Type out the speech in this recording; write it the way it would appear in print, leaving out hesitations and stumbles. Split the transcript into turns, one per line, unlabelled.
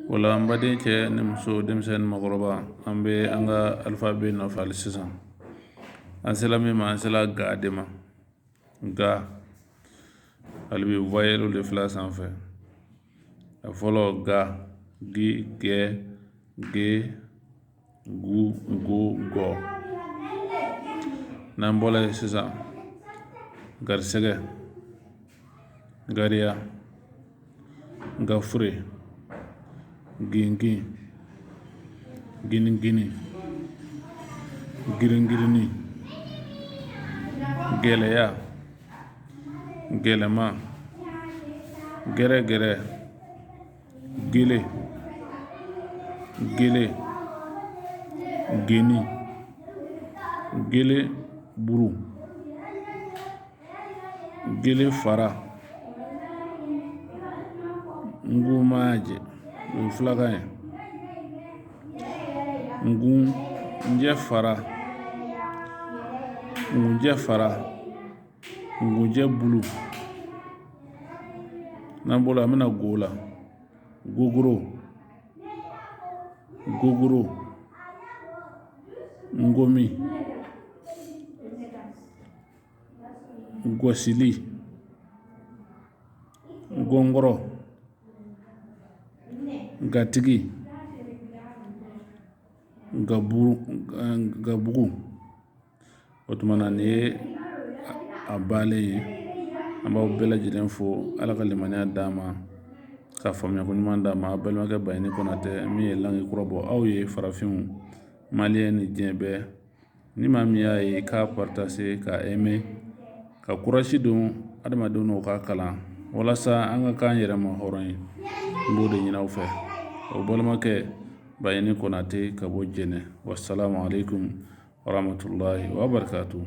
O la n baden cɛ ni muso, denmisɛn ni makɔrɔba, an bɛ an ka alphabet nɔfɛ hali sisan. An sera min ma, an sera ga de ma. Ga, hali bi voyelle de filɛ sanfɛ. A fɔlɔ ga, gi, gɛ, ge, gu, go, gɔ. N'an bɔra yen sisan, garisɛgɛ, gariya, gafure, gingin, ginigini, giringirinni, gɛlɛya, gɛlɛma, gɛrɛgɛrɛ, gele, gele, geni, gele buru, gele fara, ngumajɛ, o ye fulakan ye, ngunjɛ fara, ngunjɛ fara, ngunjɛ bulu. N'an bɔra, an bɛna go la, gogoro, gogoro, ngomi, gosili, gɔngɔrɔ, gatigi, gabugu. O tuma na nin ye a bannen ye. An b'aw bɛɛ lajɛlen fo. Ala ka limaniya d'an ma, ka faamuya ko ɲuman d'an ma. Aw balimakɛ Bayini Konatɛ, min ye langue kura bɔ aw ye, farafinw, maliyɛn ni diɲɛ bɛɛ. Ni maa min y'a ye k'a partager, k'a aimer, ka courage don adamadenw n'u k'a kalan walasa an ka k'an yɛrɛ ma hɔrɔn ye, n b'o de ɲini aw fɛ. O balimakɛ Bayini Konatɛ ka bɔ Jɛnɛ. Wasalamu aleykum warahmatullahi wabarakatuh.